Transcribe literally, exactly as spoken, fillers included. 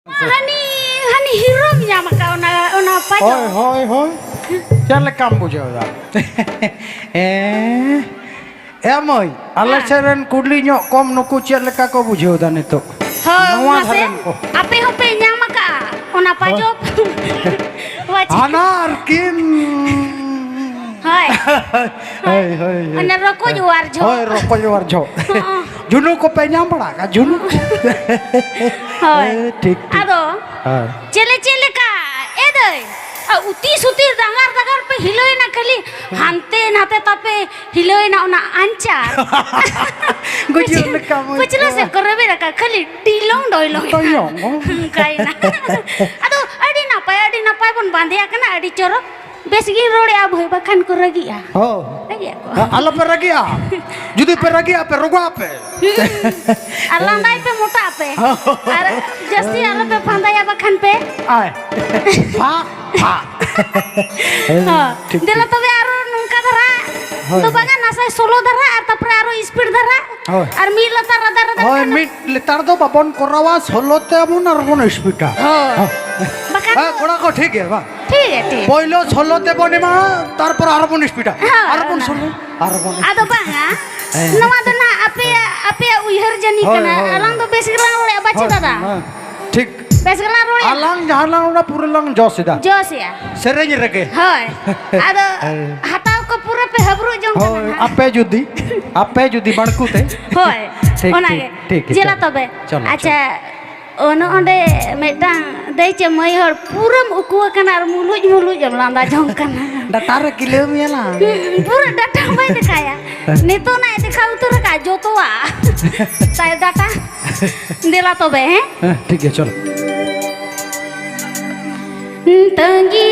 ᱦᱟᱹᱱᱤ, ᱦᱟᱹᱱᱤ ᱦᱤᱨᱳᱢ ᱧᱟᱢ ᱟᱠᱟᱫ ᱚᱱᱟ, ᱚᱱᱟ ᱯᱟᱪᱚ᱾ ᱦᱳᱭ, ᱦᱳᱭ, ᱦᱳᱭ᱾ ᱪᱮᱫ ᱞᱮᱠᱟᱢ ᱵᱩᱡᱷᱟᱹᱣ ᱮᱫᱟ? ᱮ, ᱮ ᱢᱟᱹᱭ, ᱟᱞᱮ ᱦᱮᱸ᱾ ᱥᱮᱫ ᱨᱮᱱ ᱠᱩᱞᱤ ᱧᱚᱜ ᱠᱚᱢ, ᱱᱩᱠᱩ ᱪᱮᱫ ᱞᱮᱠᱟ ᱠᱚ ᱵᱩᱡᱷᱟᱹᱣ ᱮᱫᱟ ᱱᱤᱛᱚᱜ? ᱦᱳᱭ, ᱱᱚᱣᱟ ᱢᱟᱥᱮ, ᱫᱷᱟᱨᱮᱱ ᱠᱚ᱾ ᱟᱯᱮ ᱦᱚᱸᱯᱮ ᱧᱟᱢ ᱟᱠᱟᱫᱼᱟ ᱚᱱᱟ ᱯᱟᱪᱚ? ᱦᱳᱭ᱾ ᱯᱟᱪᱚ᱾ ᱦᱟᱱᱟ ᱟᱨᱠᱤᱱ᱾ ᱦᱳᱭ᱾ ᱦᱳᱭ, ᱦᱳᱭ, ᱦᱳᱭ᱾ ᱚᱱᱮ ᱨᱚᱠᱚᱡ ᱚᱣᱟᱨ ᱡᱚᱦᱚᱜ᱾ ᱦᱳᱭ, ᱨᱚᱠᱚᱡ ᱚᱣᱟᱨ ᱡᱚᱦᱚᱜ᱾ ᱦᱚᱸ᱾ ᱡᱷᱩᱱᱩ ᱠᱚᱯᱮ ᱧᱟᱢ ᱵᱟᱲᱟ ᱟᱠᱟᱫᱼᱟ? ᱡᱷᱩᱱᱩ? ᱦᱳᱭ᱾ ᱦᱮᱸ, ᱴᱷᱤᱠ, ᱴᱷᱤᱠ᱾ ᱟᱫᱚ ᱦᱳᱭ᱾ ᱪᱮᱞᱮ ᱪᱮᱫ ᱞᱮᱠᱟ? ᱮ ᱫᱟᱹᱭ, ᱟ, ᱩᱛᱤ ᱥᱩᱛᱤ ᱰᱟᱸᱜᱟᱨ ᱰᱟᱸᱜᱟᱨ ᱯᱮ ᱦᱤᱞᱟᱹᱭᱮᱱᱟ, ᱠᱷᱟᱹᱞᱤ ᱦᱟᱱᱛᱮ ᱱᱟᱛᱮ ᱛᱟᱯᱮ ᱦᱤᱞᱟᱹᱭᱮᱱᱟ ᱚᱱᱟ ᱟᱧᱪᱟᱨ᱾ ᱜᱩᱡᱩᱜ ᱯᱟᱹᱪᱷᱞᱟᱹ, ᱞᱮᱠᱟ ᱢᱚᱡᱽ ᱯᱟᱹᱪᱷᱞᱟᱹ ᱠᱚ᱾ ᱥᱮᱫ ᱠᱚ ᱨᱮᱵᱮᱫ ᱟᱠᱟᱫ, ᱠᱷᱟᱹᱞᱤ ᱰᱤᱞᱚᱝ ᱰᱚᱭᱞᱚᱝ᱾ ᱰᱚᱭᱞᱚᱝ᱾ ᱚᱱᱠᱟᱭᱮᱱᱟ᱾ ᱟᱫᱚ ᱟᱹᱰᱤ ᱱᱟᱯᱟᱭ, ᱟᱹᱰᱤ ᱱᱟᱯᱟᱭ ᱵᱚᱱ ᱵᱟᱸᱫᱮᱭᱟ ᱠᱟᱱᱟ, ᱟᱹᱰᱤ ᱪᱚᱨᱚᱠ᱾ ᱵᱮᱥ ᱜᱤᱧ ᱨᱚᱲᱮᱜᱼᱟ ᱵᱷᱟᱹᱭ, ᱵᱟᱠᱷᱟᱱ ᱠᱚ ᱨᱟᱹᱜᱤᱜᱼᱟ᱾ ᱦᱳᱭ᱾ ᱨᱟᱹᱜᱤᱜᱼᱟ ᱠᱚ᱾ ᱟ-, ᱟᱞᱚᱯᱮ ᱨᱟᱹᱜᱤᱜᱼᱟ᱾ ᱡᱩᱫᱤ ᱯᱮ ᱨᱟᱹᱜᱤᱜᱼᱟ, ᱯᱮ ᱨᱚᱜᱟᱜ ᱟᱯᱮ᱾ ᱦᱩᱸ᱾ ᱟᱨ ᱞᱟᱸᱫᱟᱭ ᱯᱮ, ᱢᱚᱴᱟᱜ ᱟᱯᱮ᱾ ᱦᱳᱭ᱾ ᱟᱨ ᱡᱟᱹᱥᱛᱤ ᱟᱞᱚᱯᱮ ᱯᱷᱟᱸᱫᱟᱭᱟ, ᱵᱟᱠᱷᱟᱱ ᱯᱮ᱾ ᱟᱭ᱾ ᱯᱷᱟ, ᱯᱷᱟ᱾ ᱦᱚᱸ᱾ ᱴᱷᱤᱠ, ᱫᱮᱞᱟ ᱴᱷᱤᱠ᱾ ᱛᱚᱵᱮ ᱟᱨᱚ ᱱᱚᱝᱠᱟ ᱫᱷᱟᱨᱟ ᱦᱳᱭ, ᱫᱚ ᱦᱳᱭ᱾ ᱵᱟᱝᱟ, ᱱᱟᱥᱮ slow ᱫᱷᱟᱨᱟ ᱟᱨ ᱛᱟᱯᱚᱨᱮ ᱟᱨᱚ speed ᱫᱷᱟᱨᱟ᱾ ᱦᱳᱭ᱾ ᱟᱨ ᱢᱤᱫ ᱞᱟᱛᱟᱨ ᱨᱟᱫᱟ ᱨᱟᱫᱟ ᱦᱳᱭ, ᱞᱮᱠᱟ᱾ ᱢᱤᱫ ᱞᱮᱛᱟᱲ ᱫᱚ ᱵᱟᱵᱚᱱ ᱠᱚᱨᱟᱣᱟ, slow ᱛᱮ ᱟᱵᱚᱱ ᱟᱨ ᱵᱚᱱ speed-ᱟ᱾ ᱦᱳᱭ᱾ ᱦᱮᱸ᱾ ᱵᱟᱠᱷᱟᱱ ᱦᱮᱸ, ᱫᱚ ᱠᱚᱲᱟ ᱠᱚ ᱴᱷᱤᱠ ᱜᱮᱭᱟ, ᱵᱟᱝ? ᱴᱷᱤᱠ ᱜᱮᱭᱟ, ᱴᱷᱤᱠ᱾ ᱯᱳᱭᱞᱳ slow ᱛᱮᱵᱚᱱ ᱮᱢᱟ, ᱛᱟᱨᱯᱚᱨ ᱟᱨᱚ ᱵᱚᱱ speed-ᱟ᱾ ᱦᱳᱭ, ᱟᱨᱚ ᱵᱚᱱ ᱚᱱᱟ᱾ Slow, ᱟᱨᱚ ᱵᱚᱱ᱾ ᱟᱫᱚ ᱵᱟᱝᱟ, ᱦᱮᱸ᱾ ᱱᱚᱣᱟ ᱫᱚ ᱱᱟᱜ ᱟᱯᱮᱭᱟᱜ, ᱟᱯᱮᱭᱟᱜ ᱩᱭᱦᱟᱹᱨ ᱡᱟᱹᱱᱤ ᱦᱳᱭ, ᱠᱟᱱᱟ᱾ ᱦᱳᱭ, ᱟᱞᱟᱝ ᱦᱳᱭ᱾ ᱫᱚ ᱵᱮᱥ ᱜᱮᱞᱟᱝ ᱨᱚᱲᱮᱫᱼᱟ, ᱵᱟᱪᱮ ᱦᱳᱭ, ᱫᱟᱫᱟ? ᱦᱮᱸ, ᱴᱷᱤᱠ᱾ ᱵᱮᱥ ᱜᱮᱞᱟᱝ ᱨᱚᱲᱮᱫᱼᱟ? ᱟᱞᱟᱝ ᱡᱟᱦᱟᱸ ᱞᱟᱝ ᱨᱚᱲᱟ, ᱯᱩᱨᱟᱹ ᱞᱟᱝ ᱡᱚᱥ ᱮᱫᱟ᱾ ᱡᱚᱥ ᱮᱫᱼᱟ᱾ ᱥᱮᱨᱮᱧ ᱨᱮᱜᱮ᱾ ᱦᱳᱭ᱾ ᱟᱫᱚ ᱦᱮᱸ᱾ ᱦᱟᱛᱟᱣ ᱠᱚ ᱯᱩᱨᱟᱹ ᱯᱮ ᱦᱟᱵᱨᱩᱜ ᱡᱚᱝ ᱠᱟᱱᱟ ᱦᱳᱭ, ᱱᱟᱜ᱾ ᱟᱯᱮ ᱡᱩᱫᱤ, ᱟᱯᱮ ᱡᱩᱫᱤ ᱵᱟᱲᱠᱩ ᱛᱮ᱾ ᱦᱳᱭ, ᱴᱷᱤᱠ, ᱚᱱᱟᱜᱮ᱾ ᱴᱷᱤᱠ, ᱴᱷᱤᱠ, ᱡᱮᱞᱟ ᱪᱚᱞᱚ᱾ ᱛᱚᱵᱮ᱾ ᱪᱚᱞᱚ, ᱟᱪᱪᱷᱟ, ᱪᱚᱞᱚ᱾ ᱚᱱᱮ ᱚᱸᱰᱮ ᱢᱤᱫᱴᱟᱝ ᱫᱟᱹᱭ ᱪᱮ ᱢᱟᱹᱭ ᱦᱚᱲ ᱯᱩᱨᱟᱹᱢ ᱩᱠᱩ ᱟᱠᱟᱱᱟ ᱟᱨ ᱢᱩᱞᱩᱡ ᱢᱩᱞᱩᱡ ᱮᱢ ᱞᱟᱸᱫᱟ ᱡᱚᱝ ᱠᱟᱱᱟ᱾ ᱰᱟᱴᱟ ᱨᱮ ᱠᱤᱞᱟᱹᱣ ᱢᱮᱭᱟ ᱞᱟᱝ᱾ ᱦᱩᱸ, ᱯᱩᱨᱟᱹ ᱰᱟᱴᱟ ᱵᱟᱭ ᱫᱮᱠᱷᱟᱭᱟ᱾ ᱱᱤᱛᱚᱜ ᱱᱟᱜ ᱮ ᱫᱮᱠᱷᱟᱣ ᱩᱛᱟᱹᱨ ᱟᱠᱟᱫ ᱡᱚᱛᱚᱣᱟᱜ᱾ ᱛᱟᱭ ᱰᱟᱴᱟ᱾ ᱫᱮᱞᱟ ᱛᱚᱵᱮ, ᱦᱮᱸ? ᱦᱮᱸ, ᱴᱷᱤᱠ ᱜᱮᱭᱟ, ᱪᱚᱞᱚ᱾ ᱛᱟᱺᱜᱤ